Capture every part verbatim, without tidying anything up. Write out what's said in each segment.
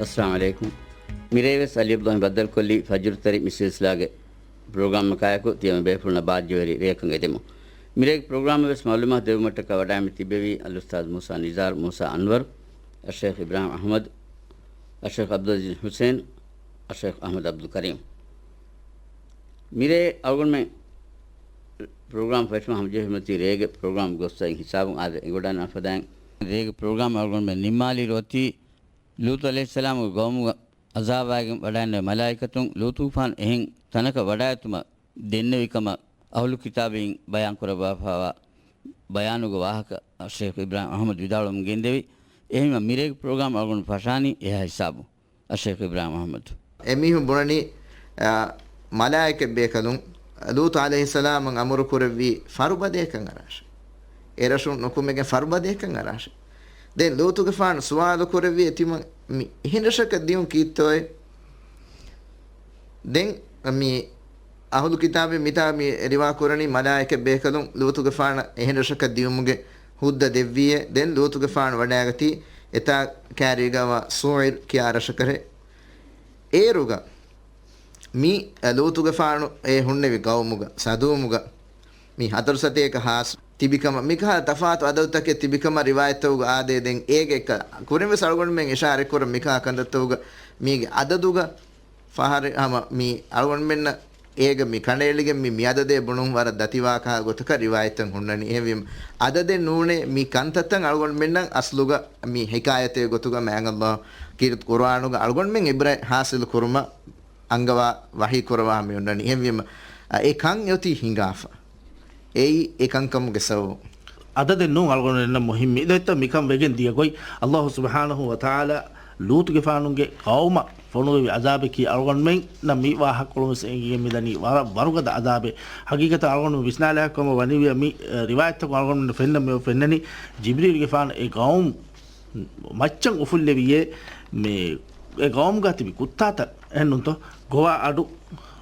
އައްސަލާމު ޢަލައިކުމް. މިރޭވެސް އަލީ ޢަބްދުﷲ ބައްދަލުކޮށްލީ ފަޖުރު ތަރި މި ސިލްސިލާގެ ޕްރޮގްރާމަކާއެކު ތިޔަމަ ބޭފުޅުންނަށް ބާއްޖަވެރި ރެއަކަށް އެދެމުން. މިރޭގެ ޕްރޮގްރާމަށް ވެސް މަޢުލޫމާތު ދެއްވުމަށްޓަކާ ވަޑައިމެ ތިއްބެވީ އަލްއުސްތާޛު މޫސާ ނިޒާރު، މޫސާ އަންވަރު، އައްޝައިޚް އިބްރާހިމް އަޙްމަދު، އައްޝައިޚް ޢަބްދުލް ޢަޒީޒް ޙުސެން، އައްޝައިޚް އަޙްމަދު ޢަބްދުލް ކަރީމް. މިރޭ އަޅުގަނޑުމެން ޕްރޮގްރާމް ފެށުމަށް ހަމަޖެހުމަތީ ރޭގެ ޕްރޮގްރާމް ގޮއްސައިން ހިސާބުން އާދެ އެނގިވަޑައިގަންނަވާ ފަދައިން. ރޭގެ ޕްރޮގްރާމް އަޅުގަނޑުމެން ނިންމާލިއިރު އޮތީ ލޫޠު ޢަލައިހިއްސަލާމުގެ ގައުމުގަ ޢަޒާބާގެން ވަޑައިގެންނެވި މަލާއިކަތުން ލޫޠުގެފާނު އެހެން ތަނަކަށް ވަޑައިގަތުމަށް ދެންނެވި ކަމަށް އަހުލު ކިތާބީން ބަޔާންކުރައްވާފައިވާ ބަޔާނުގެ ވާހަކަ އައްޝައިޚް އިބްރާހިމް އަޙްމަދު ވިދާޅުވަމުން ގެންދެވި. އެހެންވީމަ މިރޭގެ ޕްރޮގްރާމް އަޅުގަނޑު ފަށާނީ އެހާ ހިސާބުން. އައްޝައިޚް އިބްރާހިމް އަޙްމަދު. އެމީހުން ބުނަނީ، އާ، މަލާއިކަ ބޭކަލުން ލޫޠު ޢަލައިހިއްސަލާމަށް އަމުރު ކުރެއްވީ ފަރުބަދަޔަކަށް އަރާށޭ. އެރަށުން ނުކުމެގެން ފަރުބަދަޔަކަށް އަރާށޭ. ދެން ލޫޠުގެފާނު ސުވާލު ކުރެއްވީ ތިމަން މި އެހެން ރަށަކަށް ދިޔުން ކީއްތޯއޭ؟ ދެން މި އަހުލު ކިތާބީން މިތާ މި ރިވާ ކުރަނީ މަލާއިކަ ބޭކަލުން ލޫޠުގެފާނަށް އެހެން ރަށަކަށް ދިޔުމުގެ ހުއްދަ ދެއްވީއޭ. ދެން ލޫޠުގެފާނު ވަޑައިގަތީ އެތާ ކައިރީގަވާ ސުޢައިރު ކިޔާ ރަށަކަށޭ. އޭރުގަ މި ލޫޠުގެފާނު އެ ހުންނެވި ގައުމުގަ، ސަދޫމުގަ މި ހަތަރު ސަތޭކަ ހާސް ތިބިކަމަށް، މިކަހަލަ ތަފާތު އަދަދުތަކެއް ތިބިކަމަށް ރިވާޔަތްތަކުގަ އާދޭ. ދެން އޭގެ އެއްކަ ކުރިންވެސް އަޅުގަނޑުމެން އިޝާރަތްކުރަން މިކަހަލަ ކަންތައްތަކުގަ މީގެ އަދަދުގަ ފަހަރެއް ހަމަ މި އަޅުގަނޑުމެންނަށް އޭގަ މި ކަނޑައެޅިގެން މި މިއަދަދޭ ބުނުން ވަރަށް ދަތިވާ ކަހަލަ ގޮތަކަށް ރިވާޔަތްތައް ހުންނަނީ. އެހެންވީމަ އަދަދެއް ނޫނޭ މި ކަންތައްތައް އަޅުގަނޑުމެންނަށް އަސްލުގަ މި ޙިކާޔަތެއް ގޮތުގަ މާތް ﷲ ކީރިތި ޤުރުއާނުގަ އަޅުގަނޑުމެން ޢިބްރަތް ޙާޞިލު ކުރުމަށް އަންގަވާ ވަޙީ ކުރައްވާ މި އޮންނަނީ. އެހެންވީމަ، އަ، އެ ކަން އޮތީ ހިނގާފަ. އެއީ އެ ކަންކަމުގެ ސަބަބުން. އަދަދެއް ނޫން އަޅުގަނޑުމެންނަށް މުހިއްމީ. ދެއްތަ މިކަން ވެގެން ދިޔަ ގޮތް. ﷲ ސުބްޙާނަހޫ ވަތަޢާލާ ލޫޠުގެފާނުގެ ޤައުމަށް ފޮނުވެވި ޢަޛާބަކީ އަޅުގަނޑުމެންނަށް މި ވާހަކަކޮޅުން ވެސް އެނގިގެން މިދަނީ ވަރަށް ވަރުގަދަ ޢަޛާބެއް. ޙަޤީޤަތަށް އަޅުގަނޑު ވިސްނާލާކަމަށް ވަނީވިޔަ މި، އެ، ރިވާޔަތްތަކުން އަޅުގަނޑުމެންނަށް ފެންނަ މި ފެންނަނީ ޖިބްރީލުގެފާނު އެ ޤައުމު މައްޗަށް އުފުއްލެވިއޭ މި އެ ޤައުމުގަ ތިބި ކުއްތާތައް އެހެންނުންތޯ؟ ގޮވާ އަޑު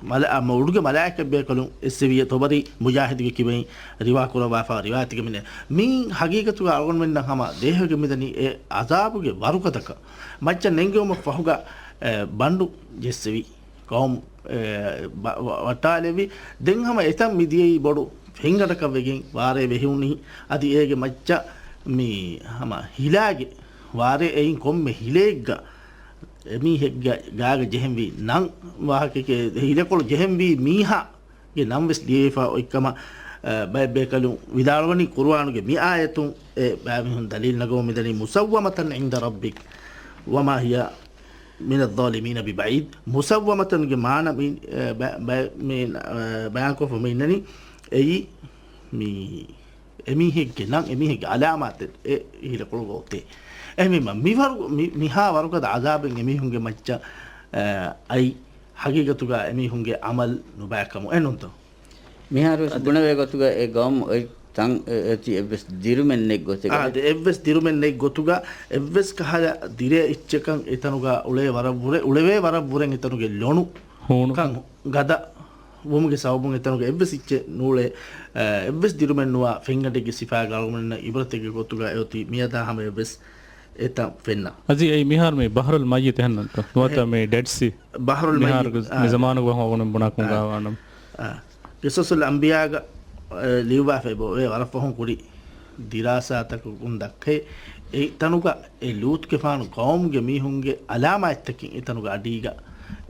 މަލަ-، އަ، މަ-، އުޑުގެ މަލާއިކަ ބޭކަލުން އެއްސެވިއޭ ޠަބަރީ މުޖާހިދުގެ ކިބައިން ރިވާ ކުރައްވާފަ ރިވާޔަތެއްގަ މިނޭ. މީ ޙަޤީޤަތުގަ އަޅުގަނޑުމެންނަށް ހަމަ ދޭހަވެގެން މިދަނީ އެ ޢަޛާބުގެ ވަރުގަދަކަން. މައްޗަށް ނެންގެވުމަށް ފަހުގަ، އެ، ބަނޑު ޖެއްސެވި. ޤައުމު، އެ، ބަ-، ވަ-، ވައްޓާލެވި. ދެން ހަމަ އެތަން މި ދިޔައީ ބޮޑު ފެންގަނޑަކަށް ވެގެން ވާރޭ ވެހި ހުންނި. އަދި އޭގެ މައްޗަށް މި ހަމަ ހިލާގެ ވާރޭ އެއިން ކޮންމެ ހިލައެއްގަ އެމީހެއްގެ ގާގަ ޖެހެންވީ ނަން ވާހަކައެކޭ، ހިލަކޮޅު ޖެހެންވީ މީހާގެ ނަން ވެސް ލިޔެފަ އޮތްކަމަށް، އަ، ބައެއް ބޭކަލުން ވިދާޅުވަނީ ޤުރުއާނުގެ މި އާޔަތުން އެ ބައެއް މީހުން ދަލީލު ނަގަމުން މިދަނީ، مُسَوَّمَةً عِندَ رَبِّكَ وَمَا هِيَ مِنَ الظَّالِمِينَ بِبَعِيدٍ. މުސައްވަމަތަންގެ މާނަ މި، އެ، ބަ-، ބަ-، މި، އެ، ބަޔާންކޮށްފަ މި އިންނަނީ އެއީ މި އެމީހެއްގެ ނަން، އެމީހެއްގެ ޢަލާމާތެއް އެ ހިލަކޮޅުގަ އޮތޭ. އެހެންވީމަ މި ވަރު-، މި-، މިހާ ވަރުގަދަ ޢަޛާބެއް އެމީހުންގެ މައްޗަށް، އަ، އައި ޙަޤީޤަތުގަ އެމީހުންގެ ޢަމަލު ނުބައިކަމު އެނޫންތޯ؟ މިހާރުވެސް ބުނެވޭ ގޮތުގަ އެ ގައުމު އޮތް ތަން އެ-، އެތި އެއްވެސް ދިރުމެއް ނެތް ގޮތެއް އާ، އަދި އެއްވެސް ދިރުމެއް ނެތް ގޮތުގަ އެއްވެސް ކަހަލަ ދިރޭ އެއްޗަކަށް އެތަނުގަ އުޅޭ ވަރަށް ވުރެ-، އުޅެވޭ ވަރަށް ވުރެން އެތަނުގެ ލޮނު ހޫނު. ކަން ގަދަ ވުމުގެ ސަބަބުން އެތަނުގަ އެއްވެސް އެއްޗެއް ނޫޅޭ، އެ، އެއްވެސް ދިރުމެއް ނުވާ ފެންގަނޑެއްގެ ސިފައިގަ އަޅުގަނޑުމެންނަށް ޢިބްރަތެއްގެ ގޮތުގަ އެއޮތީ މިއަދާ ހަމަ އެއްވެސް އެތަން ފެންނަ. އަޒީ އެއީ މިހާރު މި ބަޙްރުލް މައްޔިތް އެހެންނަންތޯ؟ ނުވަތަ އެ، މި ޑެޑް ސީ. ބަޙްރުލް މިހާރު މައްޔިތް، މި އާ. ޒަމާނުގަ ވަން އަޅުގަނޑު ބުނާ އާ. ކުންގާވާނަމަ. އާ. ޤިޞަޞުލް އަންބިޔާގަ، އެ، ލިޔުއްވާފައި ބޯ-، އެ ވަރަށް ފަހުން ކުރި ދިރާސާތަކުން ދައްކައި، އެ ތަނުގަ އެ ލޫޠުގެފާނު ޤައުމުގެ މީހުންގެ ޢަލާމާތްތަކެއް އެ ތަނުގަ އަޑީގަ،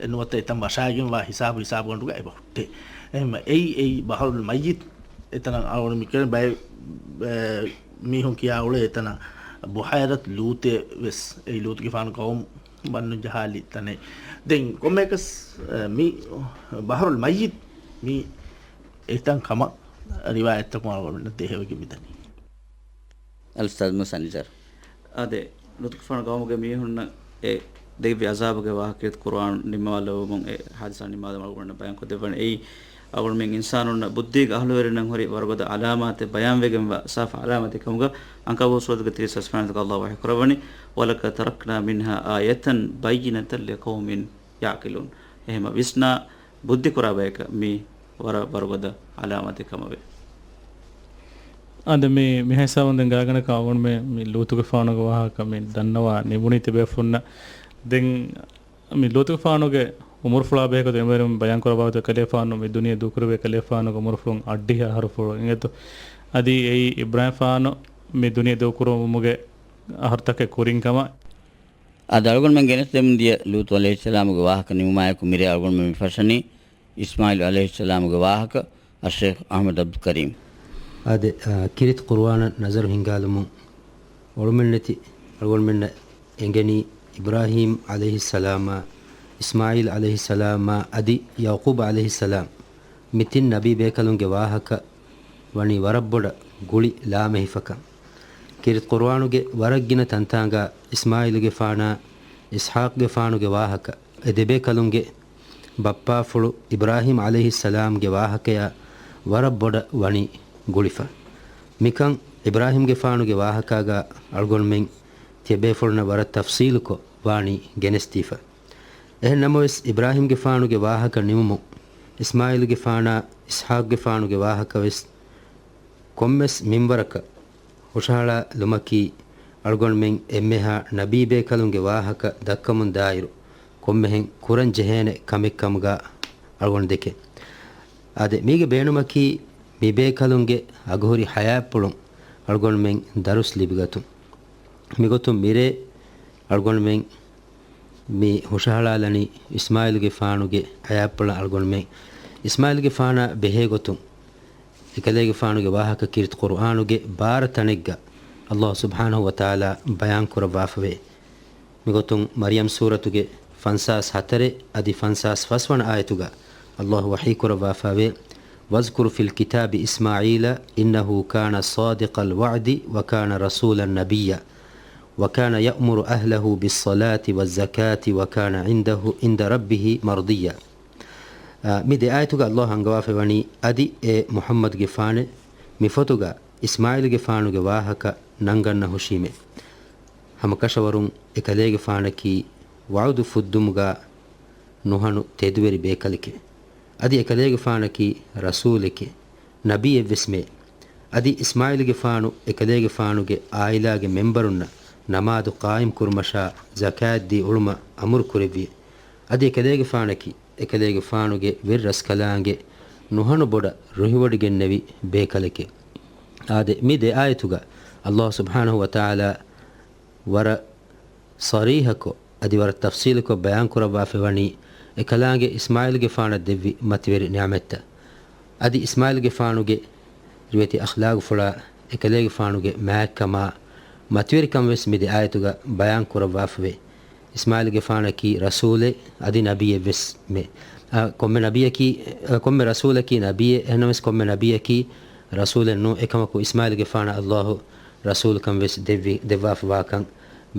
އެ ނުވަތަ އެތަން ވަށާގެންވާ ހިސާބު ހިސާބުގަނޑުގަ އެބަ ހުއްޓޭ. އެހެންމަ އެއީ، އެއީ ބަޙްރުލް މައްޔިތް އެތަނަށް އަޅުގަނޑު މި ކިޔަނީ ބައެއް، އެ، މީހުން ކިޔާ އުޅޭ އެތަނަށް ބުޙައިރަތު ލޫޠޭ ވެސް އެއީ ލޫޠުގެފާނު ޤައުމު ބަންނު ޖަހާލި ތަނެއް. ދެން ކޮންމެއަކަސް، އެ، މި ބަޙްރުލް މައްޔިތް މި އެތަން ކަމަށް ރިވާޔަތްތަކުން އަޅުގަނޑުމެންނަށް ދޭހަވެގެން މިދަނީ. އަލްއުސްތާޛު މޫސާ ނިޒާރު. އާދެ، ލޫޠުގެފާނު ޤައުމުގެ މީހުންނަށް އެ ދެއްވި ޢަޒާބުގެ ވާހަކަ ކީރިތި ޤުރުއާން ނިންމަވާލެވުމުން އެ ޙާދިސާ ނިންމާލުމުން އަޅުގަނޑު ބަޔާންކޮށްދެއްވަނީ. އެއީ އަޅުގަނޑުމެން އިންސާނުންނަށް ބުއްދީގެ އަހުލުވެރިންނަށް ހުރި ވަރުގަދަ ޢަލާމާތެއް ބަޔާންވެގެންވާ ސާފު ޢަލާމާތެއް ކަމުގަ ޢަންކަބޫތު ސޫރަތުގެ ތިރީސް ފަސް ވަނަ އާޔަތުގަ ﷲ ވަޙީ ކުރައްވަނީ، وَلَقَدْ تَرَكْنَا مِنْهَا آيَةً بَيِّنَةً لِقَوْمٍ يَعْقِلُونَ. އެހެންމަ ވިސްނާ ބުއްދި ކުރާ ބަޔަކަށް މި ވަރަށް ވަރުގަދަ ޢަލާމާތެއް ކަމަށް ވޭ. އާދެ، މި، މި ހިސާބުން ދެން ގާތްގަނޑަކަށް އަޅުގަނޑުމެން މި ލޫޠުގެފާނުގެ ވާހަކަ މި ދަންނަވާ ނިމުނީ ތިބޭފުޅުންނަށް. ދެން މި ލޫޠުގެފާނުގެ އުމުރުފުޅާ ބެހޭގޮތުން އެންމެ ބަޔާން ކުރައްވާ ގޮތުން އެކަލޭގެފާނު މި ދުނިޔެ ދޫކުރެއްވި އެކަލޭގެފާނުގެ އުމުރުފުޅުން އަށްޑިހަ އަހަރުފުޅު އިނގޭތޯ. އަދި އެއީ އިބްރާހިމްފާނު މި ދުނިޔެ ދޫކުރުމުގެ އަހަރުތަކެއް ކުރިން ކަމަށް. އަދި އަޅުގަނޑުމެން ގެނެސްދެމުންދިޔަ ލޫޠު ޢަލައިހިއްސަލާމުގެ ވާހަކަ ނިމުމާއެކު މިރޭ އަޅުގަނޑުމެން މި ފަށަނީ އިސްމާޢީލު ޢަލައިހިއްސަލާމުގެ ވާހަކަ. އައްޝައިޚް އަޙްމަދު ޢަބްދުލް ކަރީމް. އާދެ، އާ، ކީރިތި ޤުރުއާނަށް ނަޒަރު ހިންގާލުމުން އޮޅުމެއްނެތި އަޅުގަނޑުމެންނަށް އެނގެނީ އިބްރާހީމް ޢަލައިހިއްސަލާމާ، އިސްމާޢީލް ޢަލައިހިއްސަލާމާ އަދި ޔަޢުޤޫބް ޢަލައިހިއްސަލާމް މި ތިން ނަބީ ބޭކަލުންގެ ވާހަކަ ވަނީ ވަރަށް ބޮޑަށް ގުޅި ލާމެހިފަކަން. ކީރިތި ޤުރުއާނުގެ ވަރަށް ގިނަ ތަންތާނގާ އިސްމާޢީލުގެފާނާ އިސްޙާޤުގެފާނުގެ ވާހަކަ އެ ދެބޭކަލުންގެ ބައްޕާފުޅު އިބްރާހީމް ޢަލައިހިއްސަލާމްގެ ވާހަކަޔާ ވަރަށް ބޮޑަށް ވަނީ ގުޅިފަ. މިކަން އިބްރާހީމްގެފާނުގެ ވާހަކާގާ އަޅުގަނޑުމެން ތިޔަބޭފުޅުންނަށް ވަރަށް ތަފްޞީލުކޮށް ވާނީ ގެނެސްދީފަ. އެހެން ނަމަވެސް، އިބްރާހީމްގެފާނުގެ ވާހަކަ ނިމުމުން، އިސްމާޢީލުގެފާނާ އިސްޙާޤުގެފާނުގެ ވާހަކަވެސް ކޮންމެސް މިންވަރަކަށް ހުށަހަޅާލުމަކީ، އަޅުގަނޑުމެން އެންމެހާ ނަބީބޭކަލުންގެ ވާހަކަ ދައްކަމުން ދާއިރު ކޮންމެހެން ކުރަން ޖެހޭނެ ކަމެއް ކަމުގާ އަޅުގަނޑު ދެކެން. އާދެ، މީގެ ބޭނުމަކީ، މިބޭކަލުންގެ އަގުހުރި ޙަޔާތްޕުޅުން އަޅުގަނޑުމެން ދަރުސް ލިބިގަތުން. މިގޮތުން މިރޭ އަޅުގަނޑުމެން މި ހުށަހަޅާލަނީ އިސްމާޢީލުގެފާނުގެ ޙަޔާތްޕުޅަށް އަޅުގަނޑުމެން އިސްމާޢީލުގެފާނާ ބެހޭގޮތުން އެކަލޭގެފާނުގެ ވާހަކަ ކީރިތި ޤުރުއާނުގެ ބާރަ ތަނެއްގަ ﷲ ސުބްޙާނަހޫ ވަތަޢާލާ ބަޔާން ކުރައްވާފަވޭ. މިގޮތުން މަރްޔަމް ސޫރަތުގެ ފަންސާސް ހަތަރެއް އަދި ފަންސާސް ފަސް ވަނަ އާޔަތުގަ ﷲ ވަޙީ ކުރައްވާފަވޭ، "واذكر في الكتاب إسماعيل إنه كان صادق الوعد وكان رسولا نبيا وكان يأمر أهله بالصلاة والزكاة وكان عنده عند ربه مرضيا." އާ، މި ދެ އާޔަތުގަ ﷲ އަންގަވާފައިވަނީ، އަދި އޭ މުޙައްމަދުގެފާނެ، މި ފޮތުގަ އިސްމާޢީލުގެފާނުގެ ވާހަކަ ނަންގަންނަ ހުށީމޭ. ހަމަކަށަވަރުން އެކަލޭގެފާނަކީ ވަޢުދު ފުއްދުމުގަ ނުހަނު ތެދުވެރި ބޭކަލެކޭ. އަދި އެކަލޭގެފާނަކީ ރަސޫލެކޭ، ނަބީއެއްވެސްމޭ. އަދި އިސްމާޢީލުގެފާނު އެކަލޭގެފާނުގެ ޢާއިލާގެ މެންބަރުންނަށް ނަމާދު ޤާއިމް ކުރުމަށާ ޒަކާތް ދީ އުޅުމަށް އަމުރު ކުރެއްވި. އަދި އެކަލޭގެފާނަކީ އެކަލޭގެފާނުގެ ވެރިރަސްކަލާނގެ ނުހަނު ބޮޑަށް ރުހިވޮޑިގެންނެވި ބޭކަލެކޭ. އާދެ، މި ދެ އާޔަތުގަ ﷲ ސުބްޙާނަހޫ ވަތަޢާލާ ވަރަށް ޞަރީޙަކޮށް، އަދި ވަރަށް ތަފްޞީލުކޮށް ބަޔާން ކުރައްވާފައިވަނީ، އެކަލާނގެ އިސްމާޢީލްގެފާނަށް ދެއްވި މަތިވެރި ނިޢުމަތްތައް. އަދި އިސްމާޢީލްގެފާނުގެ ރިވެތި އަޚްލާގުފުޅާ، އެކަލޭގެފާނުގެ މާތްކަމާ މަތިވެރިކަން ވެސް މި ދެ އާޔަތުގަ ބަޔާން ކުރައްވާފަވޭ. އިސްމާޢީލްގެފާނަކީ ރަސޫލެއް، އަދި ނަބީއެއްވެސް މެ. އަ، ކޮންމެ ނަބީއަކީ، އަ، ކޮންމެ ރަސޫލަކީ ނަބީއެއް، އެހެނަމެސް ކޮންމެ ނަބީއަކީ ރަސޫލެއް ނޫން. އެކަމަކު އިސްމާޢީލްގެފާނަށް ﷲ ރަސޫލުކަން ވެސް ދެއްވި، ދެއްވާފަވާކަން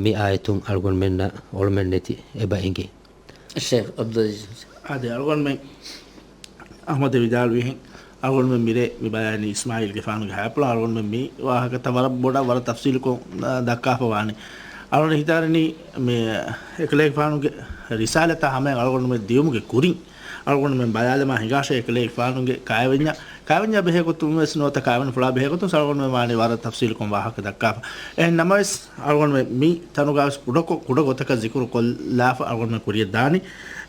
މި އާޔަތުން އަޅުގަނޑުމެންނަށް އޮޅުމެއްނެތި އެބަ އެނގޭ. ޝޭޚް ޢަބްދުލް ޢަޒީޒް. އާދެ، އަޅުގަނޑުމެން އަޙްމަދު ވިދާޅުވިހެން، އަޅުގަނޑުމެން މިރޭ މި ބަޔާނީ އިސްމާޢީލްގެފާނުގެ ހަޔާތްޕުޅަށް. އަޅުގަނޑުމެން މި ވާހަކަތައް ވަރަށް ބޮޑަށް ވަރަށް ތަފްޞީލުކޮށް، އާ، ދައްކާފަ ވާނީ. އަޅުގަނޑު ހިތާރިނީ މި އެކަލޭގެފާނުގެ ރިސާލަތާ ހަމަޔަށް އަޅުގަނޑުމެން ދިޔުމުގެ ކުރިން އަޅުގަނޑުމެން ބަލާލަމާ ހިނގާށޭ، އެކަލޭގެފާނުގެ ކާވެންޏާ، ކާވެންޏާ ބެހޭ ގޮތުން ވެސް ނުވަތަ ކާވެނިފުޅާ ބެހޭ ގޮތުން އަޅުގަނޑުމެން ވާނީ ވަރަށް ތަފްޞީލުކޮށް ވާހަކަ ދައްކާފަ. އެހެން ނަމަވެސް، އަޅުގަނޑުމެން މި ތަނުގާވެސް ކުޑަކޮށް، ކުޑަ ގޮތަކަށް ޒިކުރު ކޮށްލާފަ އަޅުގަނޑުމެން ކުރިޔަށް ދާނީ.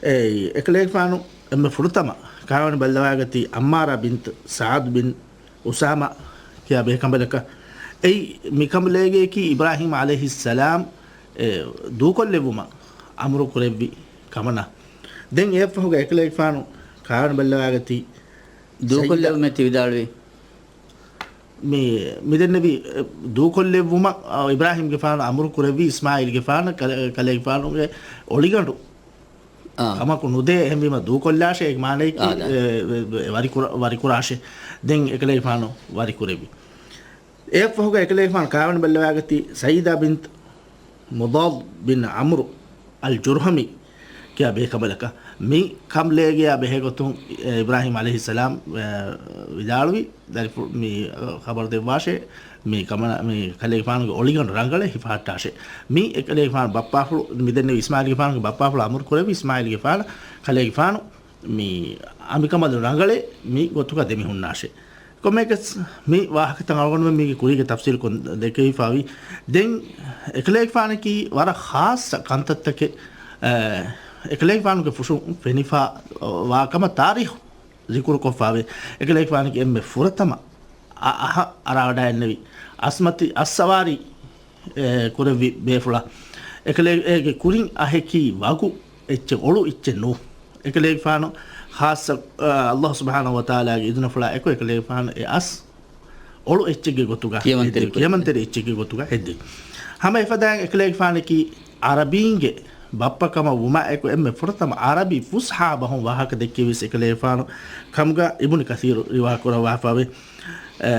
އެ، އެކަލޭގެފާނު އެންމެ ފުރަތަމަ ކާވެނި ބައްލަވާގަތީ ޢައްމާރާ ބިންތު ސަޢްދު ބިން އުސާމާ ކިޔާ ބޭކަނބަލަކަށް. އެއީ މި ކަނބަލޭގެއަކީ އިބްރާހީމް ޢަލައިހިއްސަލާމް، އެ، ދޫކޮށްލެއްވުމަށް އަމުރު ކުރެއްވި ކަމަނާ. ދެން އެއަށްފަހުގަ އެކަލޭގެފާނު ކާވެނި ބައްލަވާގަތީ ދޫކޮށްލެއްވުމޭ ތި ވިދާޅުވީ. މި، މިދެންނެވި، އެ، ދޫކޮށްލެއްވުމަށް، އަ، އިބްރާހީމްގެފާނު އަމުރު ކުރެއްވީ އިސްމާޢީލްގެފާނަށް ކަލޭ-، ކަލޭގެފާނުގެ އޮޅިގަނޑު އާ. ކަމަކު ނުދޭ. އެހެންވީމަ ދޫކޮށްލާށޭ މާނައަކީ، އާ، ދާ. އެ، އެ، އެ، ވަރިކުރަ-، ވަރިކުރާށޭ. ދެން އެކަލޭގެފާނު ވަރިކުރެއްވި. އެއަށްފަހުގަ އެކަލޭގެފާނު ކާވެނި ބައްލަވާގަތީ ސައީދާ ބިންތު މުޟާދު ބިން ޢަމްރު އަލް ޖުރްހަމީ ކިޔާ ބޭކަނބަލަކަށް. މި ކަނބަލޭގެޔާ ބެހޭގޮތުން، އެ، އިބްރާހީމް ޢަލައިހިއްސަލާމް، އެ، ވިދާޅުވި، ދަރިފުޅު މި، އަ، ޚަބަރު ދެއްވާށޭ، މި ކަމަނަ-، މި ކަލޭގެފާނުގެ އޮޅިގަނޑު ރަނގަޅޭ ހިފަހައްޓާށޭ. މި އެކަލޭގެފާނު ބައްޕާފުޅު، މިދެންނެވި އިސްމާޢީލްގެފާނުގެ ބައްޕާފުޅު އަމުރު ކުރެއްވި އިސްމާޢީލްގެފާނަށް ކަލޭގެފާނު މި އަނބިކަނބަލު ރަނގަޅޭ މި ގޮތުގަ ދެމިހުންނާށޭ. ކޮންމެއަކަސް މި ވާހަކަތައް އަޅުގަނޑުމެން މީގެ ކުރީގެ ތަފްސީލުކޮށް ދެކެވިފައިވީ. ދެން އެކަލޭގެފާނަކީ ވަރަށް ޚާއްޞަ ކަންތައްތަކެއް އެކަލޭގެފާނުގެ ފުށުން ފެނިފާ ވާ ކަމަށް ތާރީޚު ޒިކުރުކޮށްފާވޭ. އެކަލޭގެފާނަކީ އެންމެ ފުރަތަމަ އަ-، އަހަށް އަރާވަޑައިގެންނެވި އަސްމަތި އައްސަވާރީ، އެ، ކުރެއްވި ބޭފުޅާ. އެކަލޭ-، އޭގެ ކުރިން އަހަކީ ވަގު އެއްޗެއް، އޮޅު އެއްޗެއް ނޫ. އެކަލޭގެފާނު ޚާއްޞަ، އަ، ﷲ ސުބްޙާނަހޫ ވަތަޢާލާގެ އިޒުނަފުޅާ އެކު އެކަލޭގެފާނު އެ އަސް އޮޅު އެއްޗެއްގެ ގޮތުގަ ކިޔަމަންތެރި ހެއްދެވި، ކުރެއްވި. ކިޔަމަންތެރި އެއްޗެއްގެ ގޮތުގަ ހެއްދެވި. ހަމަ އެފަދައިން އެކަލޭގެފާނަކީ ޢަރަބީންގެ ބައްޕަކަމަށް ވުމާ އެކު އެންމެ ފުރަތަމަ ޢަރަބި ފުޞްޙާ ބަހުން ވާހަކަ ދެއްކެވިސް އެކަލޭގެފާނު ކަމުގަ އިބުނު ކަޘީރު ރިވާ ކުރައްވާފައިވޭ. އެ،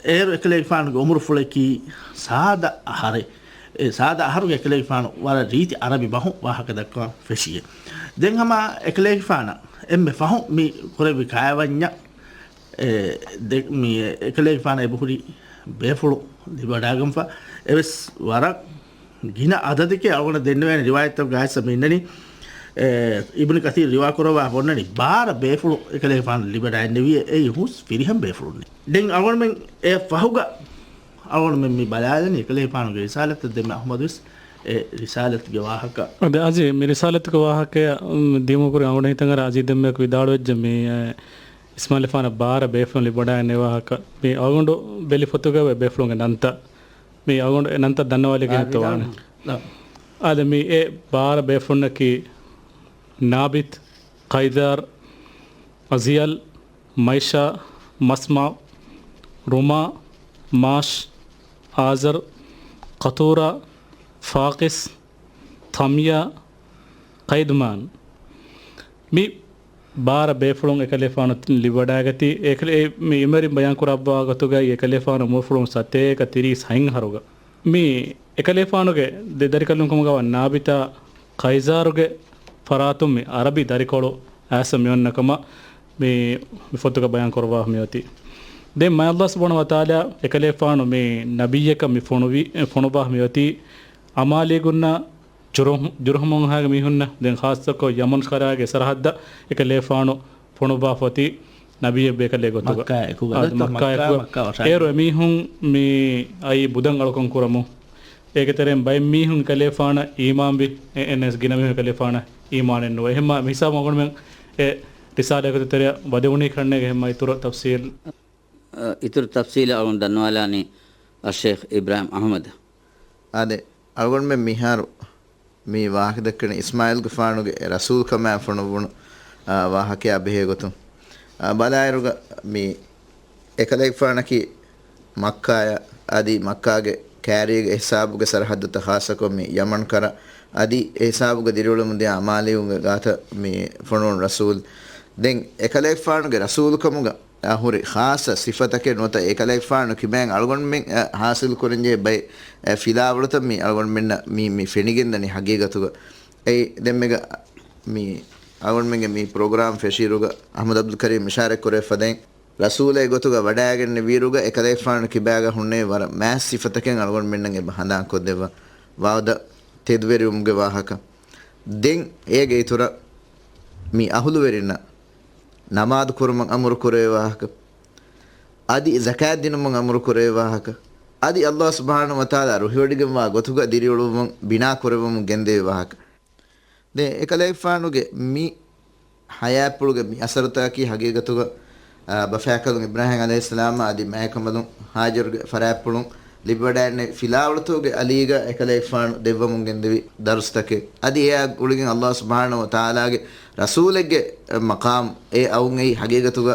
އޭރު އެކަލޭގެފާނުގެ އުމުރުފުޅަކީ ސާދަ އަހަރެއް. އެ ސާދަ އަހަރުގެ އެކަލޭގެފާނު ވަރަށް ރީތި ޢަރަބި ބަހުން ވާހަކަ ދައްކަވާން ފެށިއޭ. ދެން ހަމަ އެކަލޭގެފާނަށް އެންމެ ފަހުން މި ކުރެއްވި ކާވެންޏަށް އެ، ދެ-، މި އެކަލޭގެފާނަށް އެބަހުރި ބޭފުޅު ލިބިވަޑައިގަންފަ އެވެސް ވަރަށް ގިނަ އަދަދެކޭ. އަޅުގަނޑަށް ދެންނެވޭނެ ރިވާޔަތްތަކުގައި އިބްނު ކަޘީރު ރިވާކުރައްވާ އޮންނަނީ ބާރަ ބޭފުޅު އެކަލޭގެފާނު ލިބިވަޑައިގެންނެވިއޭ. އެއީ ހުސް ފިރިހެން ބޭފުޅުންނޭ. ދެން އަޅުގަނޑުމެން އެ ފަހުގަ އަޅުގަނޑުމެން މި ބަލާލަނީ އެކަލޭގެފާނުގެ ރިސާލަތަށް. ދެންމެ އަޙްމަދުވެސް އެ ރިސާލަތުގެ ވާހަކަ. އަދި އަޒީ، މި ރިސާލަތުގެ ވާހަކަޔަށް، މް، ދިޔުމަށް ކުރިން އަޅުގަނޑަށް ހިތަށްއަރާ އަޒީ ދެންމެ ވިދާޅުވެއްޖެ މި، އެ، އިސްމާޢީލްގެފާނަށް ބާރަ ބޭފުޅުން ލިބިވަޑައިގެންނެވި ވާހަކަ. މި އަޅުގަނޑު ބެލި ފޮތުގައި އޮތް ބޭފުޅުންގެ ނަންތައް. މި އަޅުގަނޑު އެ ނަންތައް ދަންނަވާލެވިގެން އާ، އިތުރު ވާނެ. ވިދާޅު. އާދެ، މި އެ ބާރަ ބޭފުޅުންނަކީ ނާބިތް، ޤައިޒާރް، އަޒްޔަލް، މައިޝާ، މަސްމަޢު، ރުމާ، މާޝް، އާޒަރް، ޤަޠޫރާ، ފާޤިސް، ތަމްޔާ، ޤައިދުމާން. މި ބާރަ ބޭފުޅުން އެކަލޭގެފާނު ލިބިވަޑައިގަތީ. އެކަލޭ-، މި އިމެރިން ބަޔާންކުރައްވާ ގޮތުގައި އެކަލޭގެފާނު އުމުރުފުޅުން ސަތޭކަ ތިރީސް ހަތް އަހަރުގަ. މި އެކަލޭގެފާނުގެ ދެ ދަރިކަލުން ކަމުގަވާ ނާބިތާ ޤައިޒާރުގެ ފަރާތުން މި އަރަބި ދަރިކޮޅު އައިސް މިއޮންނަ ކަމަށް މި، މި ފޮތުގަ ބަޔާން ކުރައްވާފަ މިއޮތީ. ދެން މާތް ﷲ ސުބްޙާނަހޫ ވަތަޢާލާ އެކަލޭގެފާނު މި ނަބިއްޔަކަށް މި ފޮނުވި، ފޮނުއްވާފަ މިއޮތީ އަމާލީގުންނާ ޖުރުހު-، ޖުރުހުމުން ހާގެ މީހުންނަށް. ދެން ޚާއްޞަކޮށް ޔަމަން ކަރާގެ ސަރަހައްދަށް އެކަލޭގެފާނު ފޮނުއްވާފަ އޮތީ ނަބިއްޔެއް ބޭކަލެއް ގޮތުގަ. މައްކާ އެކުގަ. އާ، ދޯ، މައްކާ މައްކާ، އެކުގަ. މައްކާ ވަށާ. އޭރު އެމީހުން މި އައީ ބުދަން އަޅުކަން ކުރަމުން. އޭގެ ތެރެއިން ބައެއް މީހުން އެކަލޭގެފާނަށް އީމާންވި، އެ-، އެންނެސް ގިނަ މީހުން އެކަލޭގެފާނަށް އީމާނެއް ނުވޭ. އެހެންމާ މި ހިސާބުން އަޅުގަނޑުމެން އެ ރިސާލަތުގެ ތެރެއަށް ވަދެވުނީ ކަންނޭނގެ. އެހެންމާ އިތުރަށް ތަފްސީލް، އަ، އިތުރު ތަފްސީލަށް އަޅުގަނޑު ދަންނަވާލާނީ އައްޝައިޚް އިބްރާހިމް އަޙްމަދު. އާދެ، އަޅުގަނޑުމެން މިހާރު މި ވާހަކަ ދައްކަނީ އިސްމާޢީލްގެފާނުގެ ރަސޫލްކަމާއި ފޮނުއްވުނު، އާ، ވާހަކަޔާ ބެހޭ ގޮތުން. އާ، ބަލާއިރުގަ މި އެކަލޭގެފާނަކީ މައްކާޔަށް، އަދި މައްކާގެ ކާރީގެ އެހިސާބުގެ ސަރަހައްދުތައް ޚާއްޞަކޮށް މި ޔަމަން ކަރަށް، އަދި އެހިސާބުގަ ދިރިއުޅެމުންދިޔަ އަމާލީގުންގެ ގާތަށް މި ފޮނުވުނު ރަސޫލް. ދެން އެކަލޭގެފާނުގެ ރަސޫލުކަމުގަ އާ، ހުރި ޚާއްޞަ ސިފަތަކެއް ނުވަތަ އެކަލޭގެފާނު ކިބައިން އަޅުގަނޑުމެން، އަ، ޙާޞިލް ކުރަންޖެހޭ ބައެއް، އަ، ފިލާވަޅުތައް މި އަޅުގަނޑުމެންނަށް މި، މި ފެނިގެންދަނީ ޙަޤީޤަތުގަ. އެއީ ދެންމެގަ މި އަޅުގަނޑުމެންގެ މި ޕްރޮގްރާމް ފެށިއިރުގަ އަޙްމަދު ޢަބްދުލް ކަރީމް އިޝާރަތްކުރެއްވި ފަދައިން، ރަސޫލެއް ގޮތުގަ ވަޑައިގެންނެވިއިރުގަ އެކަލޭގެފާނު ކިބާގަ ހުންނެވި ވަރަށް މާތް ސިފަތަކެއް އަޅުގަނޑުމެންނަށް އެބަ ހަނދާންކޮށްދެއްވާ. ވަޢުދަ ތެދުވެރިވުމުގެ ވާހަކަ. ދެން އޭގެ އިތުރަށް މި އަހުލުވެރިންނަށް ނަމާދު ކުރުމަށް އަމުރު ކުރެވޭ ވާހަކަ، އަދި ޒަކާތް ދިނުމަށް އަމުރު ކުރެވޭ ވާހަކަ، އަދި ﷲ ސުބްޙާނަހޫ ވަތަޢާލާ ރުހިވޮޑިގެންވާ ގޮތުގަ ދިރިއުޅުއްވުމަށް ބިނާ ކުރެވެމުން ގެންދެވި ވާހަކަ. ދެން އެކަލޭގެފާނުގެ މި ޙަޔާތްޕުޅުގެ މި އަސަރުތަކަކީ ޙަޤީޤަތުގަ، އާ، ބަފައިކަލުން އިބްރާހީމް ޢަލައިހިއްސަލާމާ އަދި މައިކަނބަލުން ހާޖަރުގެ ފަރާތްޕުޅުން ލިބިވަޑައިގެންނެވި ފިލާވަޅުތަކުގެ އަލީގަ އެކަލޭގެފާނު ދެއްވަމުން ގެންދެވި ދަރުސްތަކެއް. އަދި އެއާ ގުޅިގެން ﷲ ސުބްޙާނަހޫ ވަތަޢާލާގެ ރަސޫލެއްގެ މަޤާމް އެ އައުން އެއީ ޙަޤީޤަތުގަ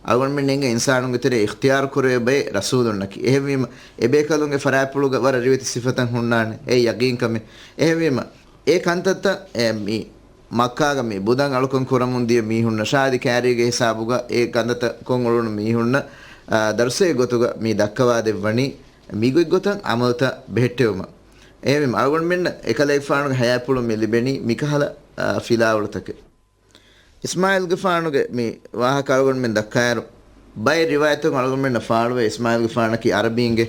އަޅުގަނޑުމެން އެނގޭ އިންސާނުންގެ ތެރެއަށް އިޚްތިޔާރު ކުރެވޭ ބައެއް ރަސޫލުންނަކީ. އެހެންވީމަ، އެބޭކަލުންގެ ފަރާތްޕުޅުގަ ވަރަށް ރިވެތި ސިފަތައް ހުންނާނެ. އެއީ ޔަޤީންކަމެއް. އެހެންވީމަ، އެ ކަންތައްތައް އެ މި މައްކާގަ މި ބުދަން އަޅުކަން ކުރަމުން ދިޔަ މީހުންނަށާ އަދި ކާރީގެ ހިސާބުގަ އެ ކަންތައްތައް ކޮށް އުޅުނު މީހުންނަށް، އާ، ދަރުސެއް ގޮތުގަ މި ދައްކަވާ ދެއްވަނީ މިގޮތްގޮތަށް އަމަލުތައް ބެހެއްޓެވުމަށް. އެހެންވީމަ، އަޅުގަނޑުމެންނަށް އެކަލޭގެފާނުގެ ޙަޔާތްޕުޅު މި ލިބެނީ މިކަހަލަ، އާ، ފިލާވަޅުތަކެއް. އިސްމާޢީލްގެފާނުގެ މި ވާހަކަ އަޅުގަނޑުމެން ދައްކާއިރު، ބައެއް ރިވާޔަތުން އަޅުގަނޑުމެންނަށް ފާޅުވޭ އިސްމާޢީލްގެފާނަކީ ޢަރަބީންގެ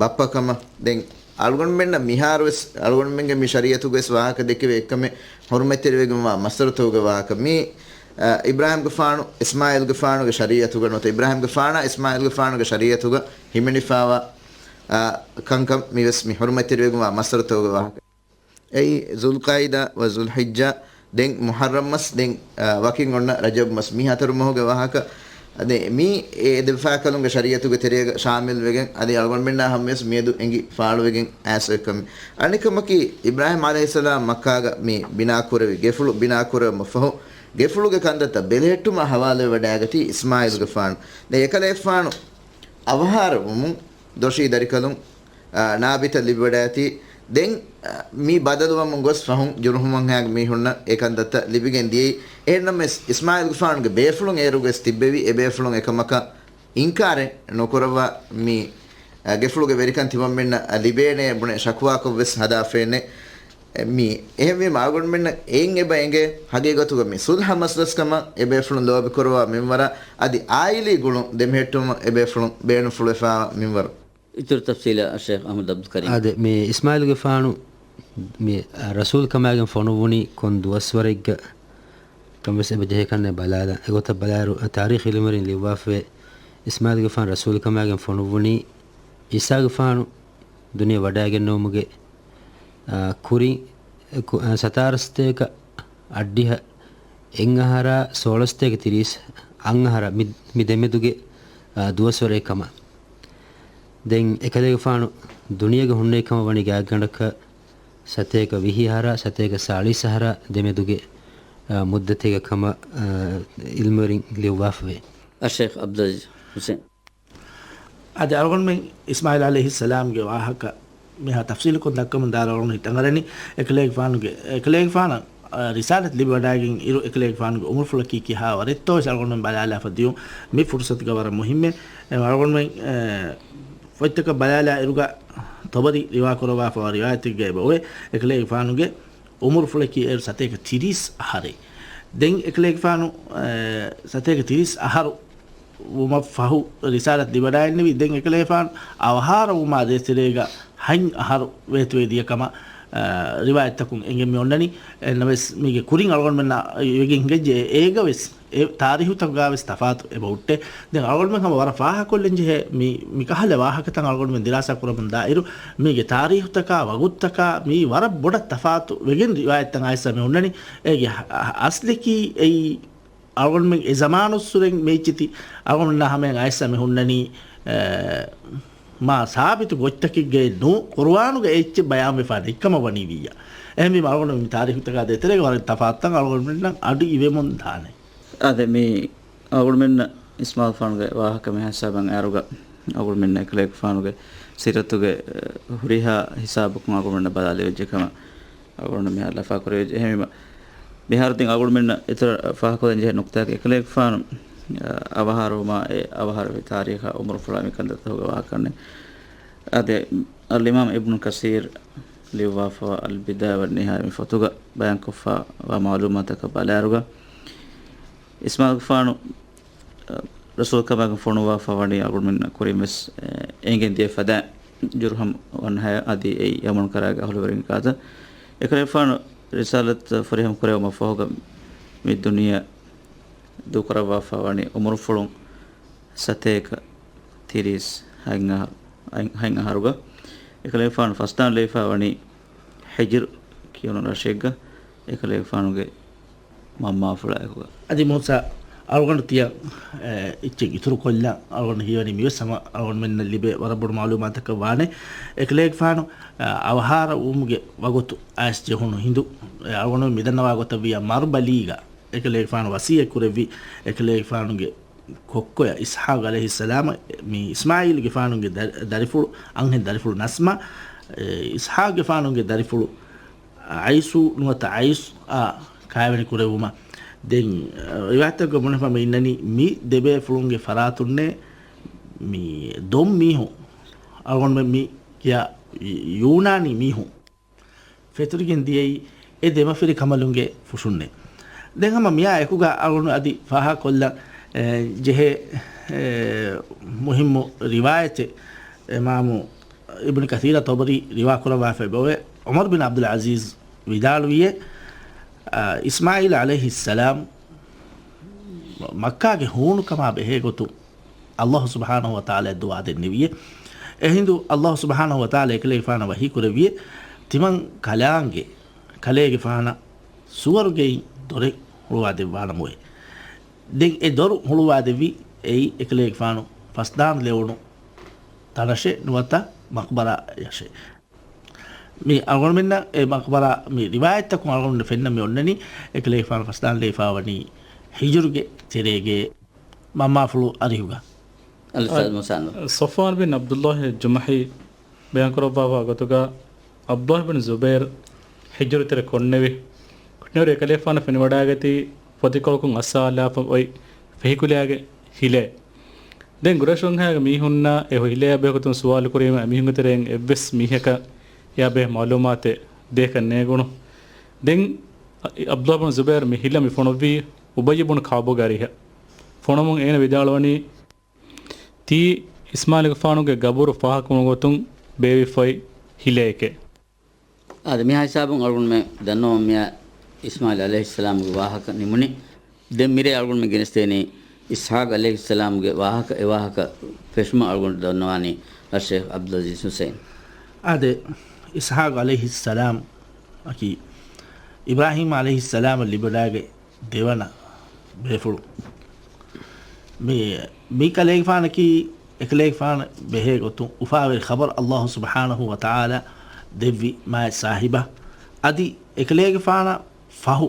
ބައްޕަކަމަށް. ދެން އަޅުގަނޑުމެންނަށް މިހާރުވެސް އަޅުގަނޑުމެންގެ މި ޝަރީޢަތުގަވެސް ވާހަކަ ދެއްކެވޭ އެއްކަމެއް ޙުރުމަތްތެރިވެގެންވާ މައްސަރުތަކުގެ ވާހަކަ. މީ، އަ، އިބްރާހީމްގެފާނު އިސްމާޢީލްގެފާނުގެ ޝަރީޢަތުގަ ނުވަތަ އިބްރާހީމްގެފާނާ އިސްމާޢީލްގެފާނުގެ ޝަރީޢަތުގަ ހިމެނިފާވާ، އަ، ކަންކަން މިވެސް މި ޙުރުމަތްތެރިވެގެންވާ މައްސަރުތަކުގެ ވާހަކަ. އެއީ ޒުލްޤައިދާ ވަ ޒުލްޙިއްޖާ، ދެން މުޙައްރަމް މަސް، ދެން، އާ، ވަކިން އޮންނަ ރަޖަބް މަސް، މި ހަތަރު މަހުގެ ވާހަކަ. އަދި މީ އެ ދެފާކަލުންގެ ޝަރީޢަތުގެ ތެރޭގަ ޝާމިލްވެގެން، އަދި އަޅުގަނޑުމެންނާ ހަމަޔަސް މިއަދު އެނގި ފާޅުވެގެން އައިސް އޮތްކަމެއް. އަނެއްކަމަކީ، އިބްރާހީމް ޢަލައިހިއްސަލާމް މައްކާގަ މި ބިނާކުރެވި ގެފުޅު ބިނާކުރެވުމަށް ފަހު، ގެފުޅުގެ ކަންތައްތައް ބެލެހެއްޓުމަށް ހަވާލުވެވަޑައިގަތީ އިސްމާޢީލުގެފާނު. ދެން އެކަލޭގެފާނު އަވަހާރަވުމުން ދޮށީ ދަރިކަލުން، އާ، ނާބިތައް ލިބިވަޑައިގަތީ. ދެން، އާ، މި ބަދަލުވަމުން ގޮސް ފަހުން ޖުރުހުމުންހާގެ މީހުންނަށް އެ ކަންތައްތައް ލިބިގެން ދިޔައީ. އެހެންނަމަވެސް، އިސްމާޢީލުގެފާނުގެ ބޭފުޅުން އޭރުގަސް ތިއްބެވި، އެ ބޭފުޅުން އެކަމަކަށް އިންކާރެއް ނުކުރައްވާ، މި، އާ، ގެފުޅުގެ ވެރިކަން ތިމަންމެންނަށް ލިބޭނޭ ބުނެ ޝަކުވާކޮށްވެސް ހަދާފައެއް ނެތް. މި އެހެންވީމަ، އަޅުގަނޑުމެންނަށް އެއިން އެބަ އެނގޭ، ހަގީގަތުގަ މި ސުލްހަ މަސްލަސްކަމަށް އެބޭފުޅުން ލޯބިކުރައްވާ މިންވަރަށް، އަދި އާއިލީ ގުޅުން ދެމެހެއްޓުމަށް އެބޭފުޅުން ބޭނުންފުޅުވެފައިވާ މިންވަރު. އިތުރު ތަފްސީލަށް ޝޭޚް އަޙްމަދު ޢަބްދުލް ކަރީމް. އާދެ، މި އިސްމާޢީލުގެފާނު މި ރަސޫލުކަމާގެން ފޮނުއްވުނީ ކޮން ދުވަސްވަރެއްގަ ކަންވެސް އެބަ ޖެހޭކަންނެއް ބަލާލަން. އެގޮތަށް ބަލާއިރު، ތާރީޚީ އިލްމުވެރިން ލިޔުއްވާފައި، އިސްމާޢީލުގެފާނު ރަސޫލުކަމާގެން ފޮނުއްވުނީ ޢީސާގެފާނު ދުނިޔެ ވަޑައިގެންނެވުމުގެ، އާ، ކުރިން، ކު-، އާ، ސަތާރަ ސަތޭކަ އަށްޑިހަ އެއް އަހަރާ ސޯޅަ ސަތޭކަ ތިރީސް އަށް އަހަރާ މި، މި ދެމެދުގެ، އާ، ދުވަސްވަރެއް ކަމަށް. ދެން އެކަލޭގެފާނު ދުނިޔޭގަ ހުންނެވި ކަމަށް ވަނީ ގާތްގަނޑަކަށް ސަތޭކަ ވިހި އަހަރާ ސަތޭކަ ސާޅީސް އަހަރާ ދެމެދުގެ، އާ، މުއްދަތެއްގަ ކަމަށް، އާ، ޢިލްމުވެރިން ލިޔުއްވާފަވޭ. އައްޝޭޚް ޢަބްދުލް ޢަޒީޒް ޙުސެން. އަދި އަޅުގަނޑުމެން އިސްމާޢީލް ޢަލައިހިއްސަލާމްގެ ވާހަކަ މިހާ ތަފްޞީލުކޮށް ދައްކަމުން ދާއިރު އަޅުގަނޑު ހިތަށް އަރަނީ، އެކަލޭގެފާނުގެ، އެކަލޭގެފާނަށް، އަ، ރިސާލަތް ލިބިވަޑައިގެން އިރު އެކަލޭގެފާނުގެ އުމުރުފުޅަކީ ކިހާ ވަރެއްތޯ ވެސް އަޅުގަނޑުމެން ބަލާލާފަ ދިޔުން މި ފުރުޞަތުގަ ވަރަށް މުހިއްމޭ. އެ، އަޅުގަނޑުމެން، އެ، ފޮތްތަކަށް ބަލާލާ އިރުގަ ޠަބަރީ ރިވާކުރައްވާފަވާ ރިވާޔަތެއްގަ އެބަ އޮވޭ، އެކަލޭގެފާނުގެ އުމުރުފުޅަކީ އޭރު ސަތޭކަ ތިރީސް އަހަރެއް. ދެން އެކަލޭގެފާނު، އެ، ސަތޭކަ ތިރީސް އަހަރު ވުމަށް ފަހު ރިސާލަތް ލިބިވަޑައިގެންނެވި. ދެން އެކަލޭގެފާނު އަވަހާރަވުމާ ދޭތެރޭގަ ހަތް އަހަރު ވޭތުވެ ދިޔަ ކަމަށް، އަ، ރިވާޔަތްތަކުން އެނގެން މި އޮންނަނީ. އެހެންނަމަވެސް މީގެ ކުރިން އަޅުގަނޑުމެންނަށް ވެގެން ހިނގައްޖެ، އޭގަވެސް އެ ތާރީހުތަކުގަވެސް ތަފާތު އެބަ ހުއްޓޭ. ދެން އަޅުގަނޑުމެން ހަމަ ވަރަށް ފާހަގަކޮށްލަން ޖެހޭ މި، މިކަހަލަ ވާހަކަތައް އަޅުގަނޑުމެން ދިރާސާ ކުރަމުން ދާއިރު، މީގެ ތާރީހުތަކާ، ވަގުތުތަކާ މީ ވަރަށް ބޮޑަށް ތަފާތު ވެގެން ރިވާޔަތްތައް އައިސް މި ހުންނަނީ. އޭގެ އަ-، އަ-، އަސްލަކީ އެއީ އަޅުގަނޑުމެން އެ ޒަމާނުއްސުރެން މިއެއްޗެތި އަޅުގަނޑުމެންނާ ހަމަޔަށް އައިސް މި ހުންނަނީ، އެ، މާ ސާބިތު ގޮތްތަކެއްގައެއް ނޫ، ޤުރުއާނުގަ އެއްޗެއް ބަޔާންވެފާ ނެތްކަމަށް ވަނީ ވިއްޔާ. އެހެންވީމަ އަޅުގަނޑު މި ތާރީޚުތަކާ ދޭތެރޭގަ ވަރަށް ތަފާތުތައް އަޅުގަނޑުމެންނަށް އަޑު އިވެމުން ދާނެ. އާދެ، މި އަޅުގަނޑުމެންނަށް އިސްމާޢީލްގެފާނުގެ ވާހަކަ މި ހިސާބަށް އައިރުގަ އަޅުގަނޑުމެންނަށް އެކަލޭގެފާނުގެ ސީރަތުގެ، އެ، ހުރިހާ ހިސާބަކުން އަޅުގަނޑުމެންނަށް ބަލާލެވިއްޖެ ކަމަށް އަޅުގަނޑު މިހާރު ލަފާކުރެވިއްޖެ. އެހެންވީމަ، މިހާރު ދެން އަޅުގަނޑުމެންނަށް އިތުރަށް ފާހަގަކޮށްލަން ޖެހޭ ނުކުތާއަކީ، އެކަލޭގެފާނު، އަ، އަވަހާރަވުމާ އެ އަވަހާރަވި ތާރީޚާ އުމުރުފުޅާ މި ކަންތައްތަކުގެ ވާހަކަ ކަންނޭނގެ. އަދި އަލްއިމާމް އިބްނު ކަސީރު ލިޔުއްވާފަވާ އަލްބިދާޔާ ވައްނިހާޔާ މި ފޮތުގަ ބަޔާންކޮށްފަވާ މަޢުލޫމާތަކަށް ބަލާއިރުގަ، އިސްމާޢީލްގެފާނު، އަ، ރަސޫލުކަމާގެން ފޮނުއްވާފަ ވަނީ އަޅުގަނޑުމެންނަށް ކުރިންވެސް، އެ، އެނގެން ދިޔަ ފަދައިން ޖުރުހަމް ވަންހަޔާ އަދި އެއީ ޔަމަން ކަރާގެ އަހުލުވެރިންގެ ގާތަށް. އެކަލޭގެފާނު ރިސާލަތް ފުރިހަމަ ކުރެވުމަށް ފަހުގަ މި ދުނިޔެ ދޫކުރައްވާފަ ވަނީ އުމުރުފުޅުން ސަތޭކަ ތިރީސް ހަތް އަހަރު، ހަތް އަހަރުގަ. އެކަލޭގެފާނު ފަސްދާން ލެވިފަ ވަނީ ހިޖުރު ކިޔުނު ރަށެއްގަ އެކަލޭގެފާނުގެ މަންމާފުޅާއެކުގަ. އަދި މޫސާ، އަޅުގަނޑު ތިޔަ، އެ، އެއްޗެއް އިތުރުކޮށްލަން. އަޅުގަނޑު ހީވަނީ މިވެސް ހަމަ އަޅުގަނޑުމެންނަށް ލިބޭ ވަރަށް ބޮޑު މަޢުލޫމާތަކަށް ވާނެ. އެކަލޭގެފާނު، އަ، އަވަހާރަވުމުގެ ވަގުތު އައިސް ޖެހުނު ހިނދު، އެ، އަޅުގަނޑު މިދަންނަވާ ގޮތަށް ވިއްޔާ މަރުބަލީގަ އެކަލޭގެފާނު ވަޞިއްޔަތް ކުރެއްވި އެކަލޭގެފާނުގެ ކޮއްކޮޔަށް އިސްޙާޤު ޢަލައިހިއްސަލާމަށް މި އިސްމާޢީލްގެފާނުގެ ދަ-، ދަރިފުޅު އަންހެން ދަރިފުޅު ނަސްމާ، އެ، އިސްޙާޤުގެފާނުގެ ދަރިފުޅު އައިސު ނުވަތަ އައިސް އާ ކާވެނި ކުރެވުމަށް. ދެން، އަ، ރިވާޔަތްތަކުގަ ބުނެފަ މި އިންނަނީ މި ދެބޭފުޅުންގެ ފަރާތުންނޭ މި ދޮން މީހުން އަޅުގަނޑުމެން މި ކިޔާ ޔޫނާނީ މީހުން ފެތުރިގެން ދިޔައީ އެ ދެމަފިރި ކަނބަލުންގެ ފުށުންނޭ. ދެން ހަމަ މިއާ އެކުގަ އަޅުގަނޑު އަދި ފާހަގަކޮށްލަން، އެ، ޖެހޭ، އެ، މުހިއްމު ރިވާޔަތެއް އިމާމު އިބްނު ކަސީރާ ޠަބަރީ ރިވާ ކުރައްވާފައި އެބައޮވޭ. ޢުމަރު ބިން ޢަބްދުލް ޢަޒީޒް ވިދާޅުވިއޭ، އަ، އިސްމާޢީލް ޢަލައިހިއްސަލާމް މައްކާގެ ހޫނުކަމާ ބެހޭ ގޮތުން ﷲ ސުބްޙާނަހޫ ވަތަޢާލާ ދުޢާ ދެންނެވިއޭ. އެހިނދު ﷲ ސުބްޙާނަހޫ ވަތަޢާލާ އެކަލޭގެފާނަށް ވަޙީ ކުރެއްވިއޭ، ތިމަން ކަލާނގެ ކަލޭގެފާނަށް ސުވަރުގެއިން ދޮރެއް ހުޅުވާ ދެއްވާނަމުވެ. ދެން އެ ދޮރު ހުޅުވާ ދެއްވީ އެއީ އެކަލޭގެފާނު ފަސްދާން ލެވުނު ތަނަށެއް ނުވަތަ މަޤްބަރާޔަށެއް. މި އަޅުގަނޑުމެންނަށް އެ މަޤްބަރާ މި ރިވާޔަތްތަކުން އަޅުގަނޑުމެން ފެންނަ މި އޮންނަނީ އެކަލޭގެފާނު ފަސްދާން ލެވިފާ ވަނީ ހިޖުރުގެ ތެރޭގެ މަންމާފުޅު އަރިހުގަ. އަލްއުސްތާޛް މޫސާ ނޫރު. ޞަފްވާން ބިން ޢަބްދުﷲ ޖުމަޙީ ބަޔާންކުރައްވާފަ ގޮތުގަ، ޢަބްދުﷲ ބިން ޒުބައިރު ހިޖުރަތެރެ ކޮންނެވި ކުޓިނެވުރި އެކަލޭގެފާނަށް ފެނިވަޑައިގަތީ ފޮތިކޮޅަކުން އައްސާލާފަ އޮތް ފެހިކުލައިގެ ހިލޭ. ދެން ގުރައިޝު ވަންހާގެ މީހުންނާ އެ ހިލޭއާ ބެހޭގޮތުން ސުވާލު ކުރީމަ، އެމީހުންގެ ތެރެއިން އެއްވެސް މީހަކަށް އެއާ ބެހޭ މަޢުލޫމާތެއް ދޭކަށް ނޭނގުނު. ދެން ޢަބްދުﷲ ބިން ޒުބައިރު މި ހިލަ މި ފޮނުއްވީ އުބައްޔު ބުން ކަޢުބުގެ އަރިހަށް. ފޮނުވުމުން އޭނަ ވިދާޅުވަނީ، ތީ އިސްމާޢީލުގެފާނުގެ ގަބުރު ފާހަގަކުރުމުގެ ގޮތުން ބޭއްވިފައި ހިލައެކޭ. އާދެ، މިހާ ހިސާބުން އަޅުގަނޑުމެން ދަންނަވަން މިއާ އިސްމާޢީލް ޢަލައިހިއްސަލާމުގެ ވާހަކަ ނިމުނީ. ދެން މިރޭ އަޅުގަނޑުމެން ގެނެސްދޭނީ އިސްޙާޤް ޢަލައިހިއްސަލާމުގެ ވާހަކަ، އެ ވާހަކަ ފެށުމަށް އަޅުގަނޑު ދަންނަވާނީ އައްޝައިޚް ޢަބްދުލްޢަޒީޒް ޙުސައިން. އާދެ، އިސްޙާޤް ޢަލައިހިއްސަލާމް އަކީ އިބްރާހީމް ޢަލައިހިއްސަލާމަށް ލިބިވަޑައިގެން ދެވަނަ ބޭފުޅު. މި، މި ކަލޭގެފާނަކީ އެކަލޭގެފާނަށް ބެހޭ ގޮތުން އުފާވެރި ޚަބަރު ﷲ ސުބްޙާނަހޫ ވަތަޢާލާ ދެއްވި މާތް ސާހިބާ. އަދި އެކަލޭގެފާނަށް ފަހު،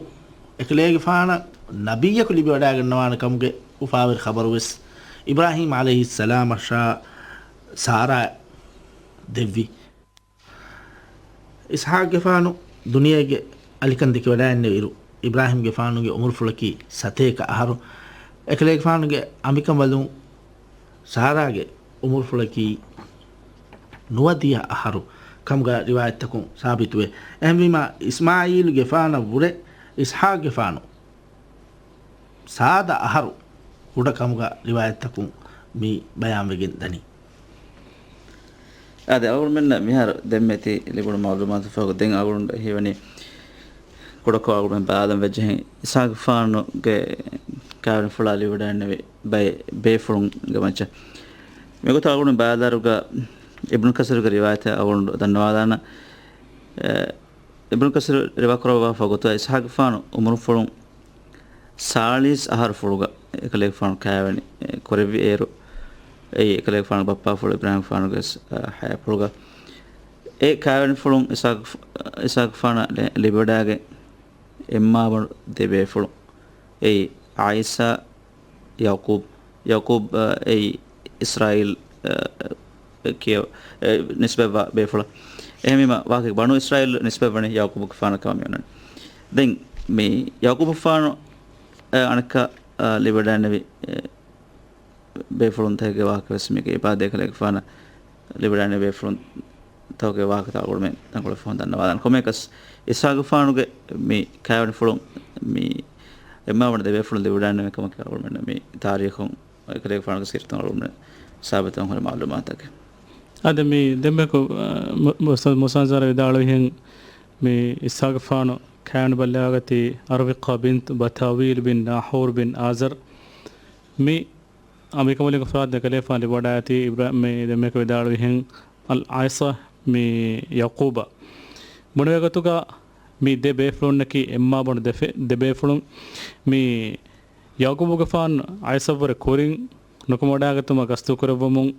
އެކަލޭގެފާނަށް ނަބިއްޔަކު ލިބިވަޑައިގަންނަވާނެ ކަމުގެ އުފާވެރި ޚަބަރު ވެސް އިބްރާހީމް ޢަލައިހިއްސަލާމަށާ ސާރާ ދެއްވި. އިސްޙާޤްގެފާނު ދުނިޔޭގެ އަލިކަން ދެކިވަޑައިގެންނެވިއިރު، އިބްރާހީމްގެފާނުގެ އުމުރުފުޅަކީ ސަތޭކަ އަހަރު، އެކަލޭގެފާނުގެ އަނބިކަނބަލުން ސާރާގެ އުމުރުފުޅަކީ ނުވަދިހަ އަހަރު ކަމުގަ ރިވާޔަތްތަކުން ސާބިތުވޭ. އެހެންވީމާ، އިސްމާޢީލުގެފާނަށް ވުރެ އިސްޙާޤްގެފާނު ސާދަ އަހަރު ކުޑަ ކަމުގަ ރިވާޔަތްތަކުން މި ބަޔާންވެގެން ދަނީ. އާދެ، އަޅުގަނޑުމެންނަށް މިހާރު ދެންމެ ތި ލިބުނު މަޢުލޫމާތު ފަހު ދެން އަޅުގަނޑު ހީވަނީ ކުޑަކޮށް އަޅުގަނޑުމެން ބަލާލަން ވެއްޖެހެން އިސްޙާޤްގެފާނުގެ ކާވެނިފުޅާ ލިބިވަޑައިގެންނެވި ބައެއް ބޭފުޅުންގެ މައްޗަށް. މިގޮތަށް އަޅުގަނޑު ބައިދާރުގަ އިބްނު ކަސީރުގެ ރިވާޔަތަށް އަޅުގަނޑު ދަންނަވާލާނަން. އެ، އިބްނު ކަސީރު ރިވާކުރައްވާފަ ގޮތުގަ އިސްޙާޤްގެފާނު އުމުރުފުޅުން ސާޅީސް އަހަރު ފުޅުގަ އެކަލޭގެފާނު ކާވެނި، އެ، ކުރެއްވި އޭރު، އެއީ އެކަލޭގެފާނުގެ ބައްޕާފުޅު އިބްރާހީމްގެފާނުގެ ވެސް، އަ، ހަޔާތްޕުޅުގަ. އެ ކާވެނިފުޅުން އިސްޙާޤް، އިސްޙާޤްގެފާނަށް ލި-، ލިބިވަޑައިގެން އެއްމާބަނޑު ދެ ބޭފުޅުން، އެއީ އައިސާ، ޔަޢުޤޫބް، ޔަޢުޤޫބް، އަ، އެއީ އިސްރާއީލް، އަ، އެ ކިޔަ-، އެ ނިސްބަތްވާ ބޭފުޅަށް. އެހެންވީމަ، ވާހަކަ ބަނޫ އިސްރާއީލް ނިސްބަތްވަނީ ޔަޢުޤޫބުގެފާނަށް ކަމަށް މި އޮންނަނީ. ދެން މި ޔަޢުޤޫބުގެފާނު، އަ، އަނެއްކާ، އަ، ލިބިވަޑައިގެންނެވި، އެ، ބޭފުޅުންތަކެއްގެ ވާހަކަ ވެސް މީގެ އިބާދަ އެކަލޭގެފާނަށް ލިބިވަޑައިގެންނެވި ބޭފުޅުން ތަކުގެ ވާހަކަތައް އަޅުގަނޑުމެން ތަންކޮޅެއް ފަހުން ދަންނަވާލަން. ކޮންމެއަކަސް، އިސްޙާޤްގެފާނުގެ މި ކާވެނިފުޅުން މި އެއްމާބަނޑު ދެ ބޭފުޅުން ލިބިވަޑައިގެންނެވި ކަމަކީ އަޅުގަނޑުމެންނަށް މި ތާރީޚުން އެކަލޭގެފާނުގެ ސީރަތުން އަޅުގަނޑުމެން ސާބިތުވާން ހުރި މަޢުލޫމާތަކެއް. އަދި މި ދެންމެކު، އަ، މު-، މު-، މުސާންޒާރަށް ވިދާޅުވިހެން މި އިސްޙާޤްގެފާނު ކާވެނި ބައްލަވާގަތީ އަރުވިޤާ ބިންތު ބަތާވީލް ބިން ނާޙޫރް ބިން އާޒަރް. މި އަނބިކަނބަލުގެ ފަރާތުން އެކަލޭގެފާނު ލިބިވަޑައިގަތީ އިބްރާ-، މި ދެންމެކު ވިދާޅުވިހެން އަލް އައިސާ މި ޔަޢުޤޫބަށް. ބުނެވޭ ގޮތުގަ މި ދެ ބޭފުޅުންނަކީ އެއްމާބަނޑު ދެ ފެ-، ދެ ބޭފުޅުން. މި ޔަޢުޤޫބުގެފާނު އައިސަށްވުރެ ކުރިން ނުކުމެވަޑައިގަތުމަށް ގަސްތުކުރެއްވުމުން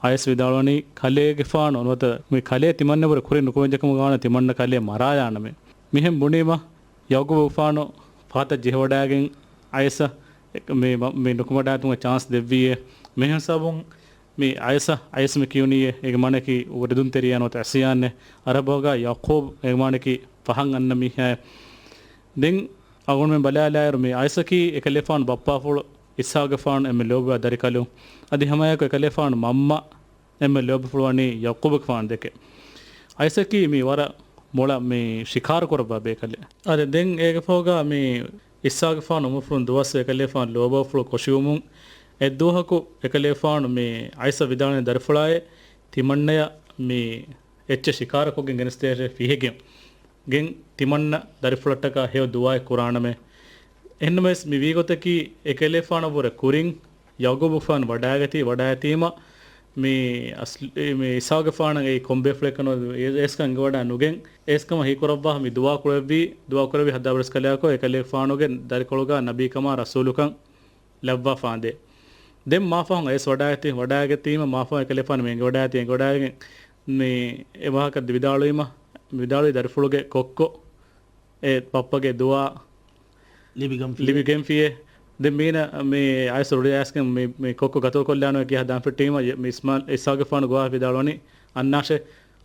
އައިސް ވިދާޅުވަނީ ކަލޭގެފާނު ނުވަތަ މި ކަލޭ ތިމަންނަވުރެ ކުރިން ނުކުމެވިއްޖެކަމުގަ ވާނަމަ ތިމަންނަ ކަލޭ މަރާލާނަމޭ. މިހެން ބުނީމަ ޔަޢުޤޫބުގެފާނު ފަހަތަށް ޖެހިވަޑައިގެން އައިސަށް މި، މި ނުކުމެވަޑައިގަތުމުގެ ޗާންސް ދެއްވީއޭ. މިހެން ސަބަބުން މި އައިސަށް، އައިސް މި ކިޔުނީއޭ، އޭގެ މާނައަކީ ވުރެދުންތެރިޔާ ނުވަތަ ޢިޞްޔާންއޭ. ޢަރަބު ބަހުގަ ޔަޢުޤޫބް އޭގެ މާނައަކީ ފަހަން އަންނަ މީހާއޭ. ދެން އަޅުގަނޑުމެން ބަލާލާއިރު މި އައިސަކީ އެކަލޭގެފާނު ބައްޕާފުޅު އިސްޙާޤްގެފާނު އެންމެ ލޯބިވާ ދަރިކަލުން. އަދި ހަމައެއާއެކު އެކަލޭގެފާނު މަންމަ އެންމެ ލޯބިފުޅުވަނީ ޔަޢުޤޫބުގެފާނު ދެކެ. އައިސަކީ މި ވަރަށް މޮޅަށް މި ޝިކާރު ކުރައްވާ ބޭކަލެއް. އަދި ދެން އޭގެ ފަހުގަ މި އިސްޙާޤްގެފާނު އުމުރުފުޅުން ދުވަސް އެކަލޭގެފާނު ލޯބިވާފުޅު ކޮށިވުމުން އެއްދުވަހަކު އެކަލޭގެފާނު މި އައިސަށް ވިދާޅުވި ދަރިފުޅާއޭ ތިމަންނަޔަށް މި އެއްޗެއް ޝިކާރަކޮށްގެން ގެނެސްދޭށޭ ފިހެގެން. ގެން ތިމަންނަ ދަރިފުޅަށްޓަކާ ހެޔޮ ދުޢާއެއް ކުރާނަމޭ. އެހެންނަމަވެސް މި ވީގޮތަކީ އެކަލޭގެފާނަށްވުރެ ކުރިން ޔަޢުޤޫބުގެފާނު ވަޑައިގަތީ، ވަޑައިގަތީމަ މި އަސްލު، މި އިސްހާގެފާނަށް އެއީ ކޮން ބޭފުޅެއްކަން އެ-، އޭސްކަން އެނގިވަޑާ ނުގެން، އޭސްކަމަށް ހީކުރައްވާ މި ދުވާ ކުރެއްވީ، ދުވާ ކުރެއްވި ހައްދާބަރަސްކަލާކޮ އެކަލޭފާނުގެ ދަރިކޮޅުގަ ނަބީކަމާ ރަސޫލުކަން ލައްވާފާނދޭ. ދެން މާފަހުން އައިސް ވަޑާއިތި، ވަޑާގެތީމަ މާފަހުން އެކަލޭފާނު މި އެނގިވަޑާއިތި، އެނގިވަޑާގެން މި އެ ވާހަކަ ވިދާޅުވީމަ، ވިދާޅުވީ ދަރިފުޅުގެ ކޮއްކޮ އެ ބައްޕަގެ ދުވާ ލިބިގެންފިއޭ. ލިބިގެންފިއޭ. ދެން މީނަ މި އައިސް ރުޅިއައިސްގެން މި، މި ކޮއްކޮ ގަތުލުކޮށްލާނު ކިޔާ ދާން ފެއްޓީމަ، މި އިސްމާ-، އިސްހާގެފާނު ގޮވާ ވިދާޅުވަނީ އަންނާށޭ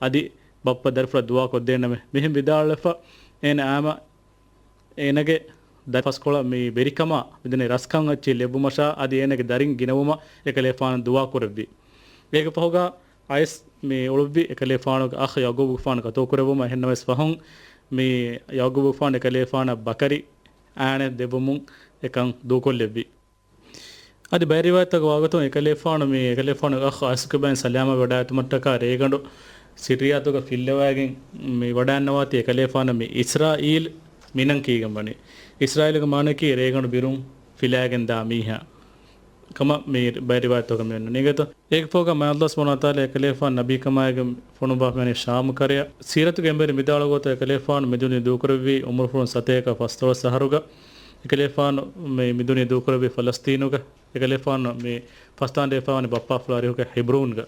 އަދި ބައްޕަ ދަރިފުޅަށް ދުވާ ކޮށްދޭނަމޭ. މިހެން ވިދާޅުވެފަ އޭނަ އާމަ އޭނަގެ ދަރިފަސްކޮޅަށް މި ވެރިކަމާ މިދަނީ ރަސްކަން އެއްޗެއް ލެއްވުމަށާ އަދި އޭނަގެ ދަރިން ގިނަވުމަށް އެކަލޭފާނު ދުވާ ކުރެއްވި. އޭގެ ފަހުގަ އައިސް މި އުޅުއްވި އެކަލޭފާނުގެ އަޚް ޔަޢުޤޫބުގެފާނު ގަތުލުކުރެއްވުމަށް. އެހެންނަމަވެސް ފަހުން މި ޔަޢުޤޫބުގެފާނު އެކަލޭފާނަށް ބަކަރި އާނެ ދެއްވުމުން އެކަން ދޫކޮށްލެއްވި. އަދި ބައެއް ރިވާޔަތްތަކުގެ ވާގޮތުން އެކަލޭފާނު މި އެކަލޭފާނުގެ އަޚް އައިސްކުބައިން ސަލާމަތް ވެވަޑައިގަތުމަށްޓަކާ ރޭގަނޑު ސިރިއާތަކަށް ފިއްލަވައިގެން މި ވަޑައިންނަވާތީ އެކަލޭފާނަށް މި އިސްރާއީލް މިނަން ކީގެން ވަނީ. އިސްރާއީލުގެ މާނައަކީ ރޭގަނޑު ބިރުން ފިލާގެން ދާ މީހާ ކަމަށް މި ބައެއް ރިވާޔަތްތަކުގަ މި އޮންނަނީ. އޭގެ ފަހުގަ މާތް ﷲ ސުބްޙާނަހޫ ވަތަޢާލާ އެކަލޭފާނު ނަބީކަމާއިގެން ފޮނުއްވާފަ މިވަނީ ޝާމު ކަރަޔަށް. ސީރަތުގެ އެނބުރި ވިދާޅުވާ ގޮތަށް އެކަލޭފާނު މިދުނިޔެ ދޫކުރެއްވީ އުމުރުފުޅުން ސަތޭކަ ފަސްދޮޅަސް އަހަރުގަ. އެކަލޭފާނު މި، މިދުނިޔެ ދޫކުރެއްވީ ފަލަސްތީނުގަ. އެކަލޭފާނު މި ފަސްދާން ދެވިފައިވަނީ ބައްޕާފުޅާ އަރިހުގަ ހިބްރޫންގަ.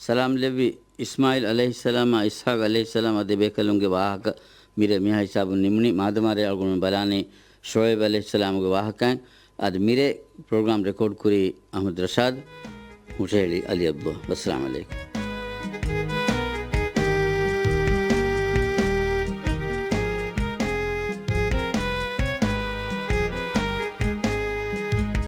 ސަލާމް ލެއްވި އިސްމާޢީލް ޢަލައިހިއްސަލާމާ އިސްޙާޤް ޢަލައިހިއްސަލާމް އަދި އެބޭކަލުންގެ ވާހަކަ މިރޭ މިހާ ހިސާބުން ނިމުނީ. މާދަމާ ރޭ އަޅުގަނޑު ބަލާނީ ޝުޢައިބް ޢަލައިހިއްސަލާމުގެ ވާހަކައިން. އަދި މިރޭ ޕްރޮގްރާމް ރެކޯޑް ކުރީ އަޙްމަދު ރަޝާދު، ހުށަހެޅީ ޢަލީ ޢަބްދުﷲ. ވައްސަލާމް ޢަލައިކުމް.